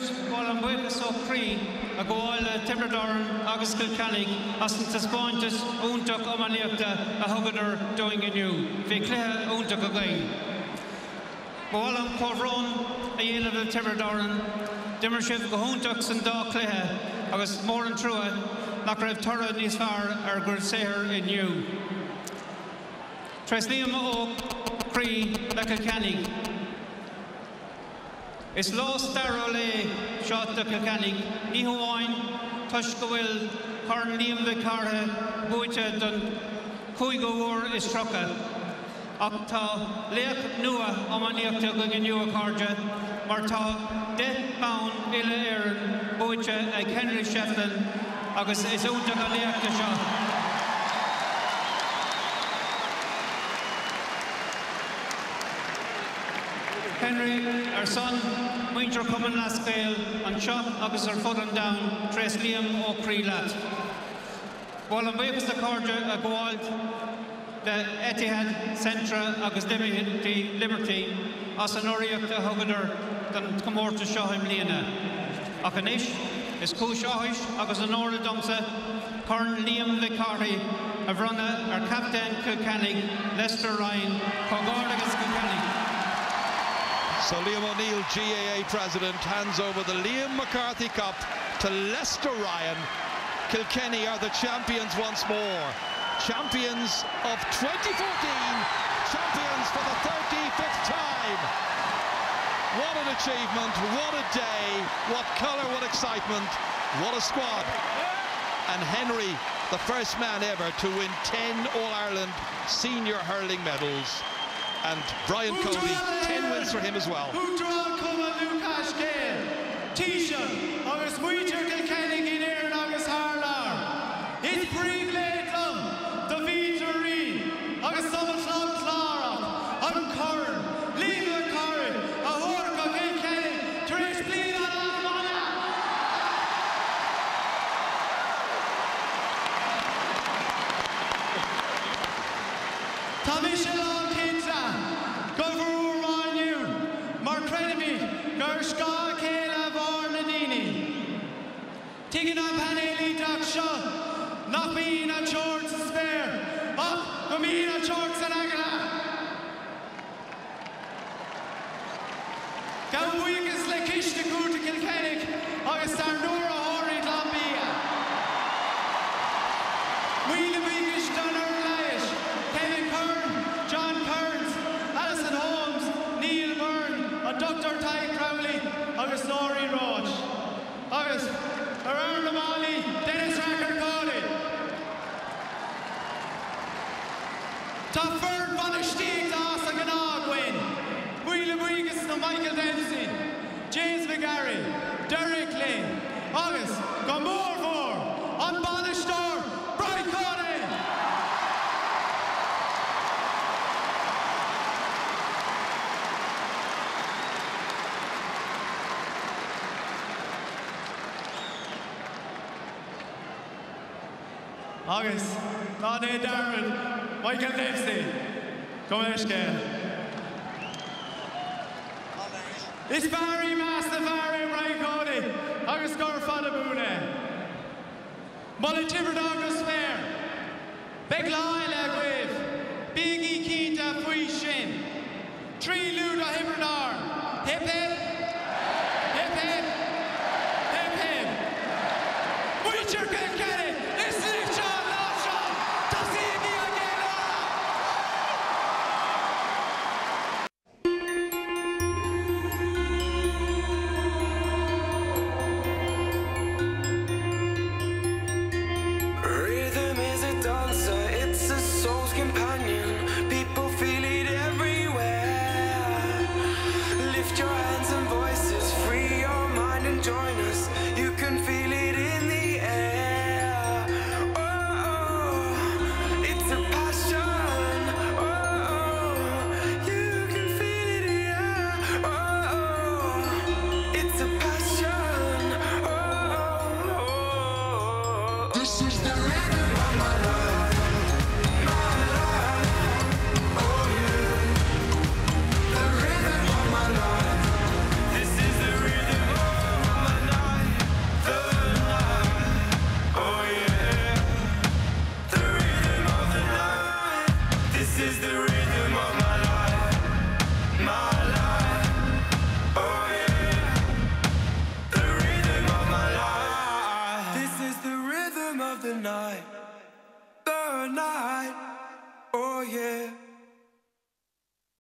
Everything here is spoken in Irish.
Ba mhaith liom buíochas ó chroí a ghabháil le Tiobraid Árann agus Cill Chainnigh as an taispeántas iontach iománaíochta a thugadar dúinn inniu. Bhí cluiche iontach againn. Ba mhaith liom comhbhrón a dhéanamh le Tiobraid Árann. D'imir sibh go hiontach san dá chluiche agus mór an trua nach raibh toradh níos fearr ar bhur gcuid saothair inniu. Tréaslaím ó chroí le Cill Chainnigh. Is lá stairiúil é seo do Chill Chainnigh, ní hamháin toisc go bhfuil Corn Liam Mhic Cárthaigh buaite don chúigiú huair is 30, ach tá laoch nua iománaíochta againn inniu, a chairde, mar tá 10 mbonn uile-Éireann buaite ag Henry Shefflin agus is iontach an éacht é seo. Henry, ar son muintir Chumann Leas Gael anseo agus ar fud an domhain, tréaslaím ó chroí leat. Ba mhaith liom buíochas a chairde a ghabháil le Etihad, Centra agus Liberty as an urraíocht a thugadar don chomórtas seo i mbliana. Ach anois, is cúis áthais agus onóra domsa Corn Liam Mhic Cárthaigh a bhronnadh ar chaptaen Chill Chainnigh, Lester Ryan. Comhghairdeas Cill Chainnigh. So Liam O'Neill, GAA president, hands over the Liam McCarthy Cup to Lester Ryan. Kilkenny are the champions once more. Champions of 2014, champions for the 35th time. What an achievement, what a day, what colour, what excitement, what a squad. And Henry, the first man ever to win 10 All-Ireland senior hurling medals. And Brian Cody, 10 wins for him as well. Uachtarán Chumann Lúthchleas Gael, Taoiseach agus muintir Chill Chainnigh in Éirinn agus thar lear. Is pribhléid liom do mhuintir araon agus do mo chlann Clárach an Corn Liam Mac Cárthaigh a thabhairt go Cill Chainnigh tar éis bliain an-mhaith. Tá mise lánchinnte go bhfuair inniu mar creidimid gur ar scáth a chéile a mhair na daoine. Tuigeann an painéal iontach seo nach mbíonn an t-ord sa spéir ach go mbíonn an t-ord san aigne. Gabhaim buíochas le Ciste Cúirte Chill Chainnigh agus dár n-urraitheoirí Glanbia. Míle buíochas don fhoireann leighis, Kevin Curran, John Kearns, Alison Holmes, Neil Byrne, an Dr Tadhg Crowley agus Noreen Roche. Agus ar fhear na málaí, Denis Rackard-Cody. Tá foireann bhainistíochta as an ngnáth againn. Míle buíochas do Michael Dempsey, James McGarry, Derek Lyng agus, go mór mhór, an bainisteoir Brian Cody! Agus ná déan dearmad Michael Dempsey, gabh mo leithscéal. Is fear i measc na bhfear é Brian Cody agus gur fada buan é. Moladh Tiobraid Árann go smior. Beidh lá eile agaibh, bígí cinnte faoi sin. 3 liú do Thiobraid Árann. Hip hip! Hip hip! Hip hip! Muintir Chill Chainnigh, is libhse an lá seo! Tosaígí an ceiliúradh! Rhythm is a dancer, it's a soul's companion. People feel it everywhere. Lift your hands and voices, free your mind and join us. You can feel it in the air. Oh, oh it's a passion. Oh, oh you can feel it here. Oh, oh it's a passion. Oh, oh, oh. This is the rhythm of my life. My life. Oh, yeah. The rhythm of my life. This is the rhythm of my rhythm of the night, the night, oh yeah.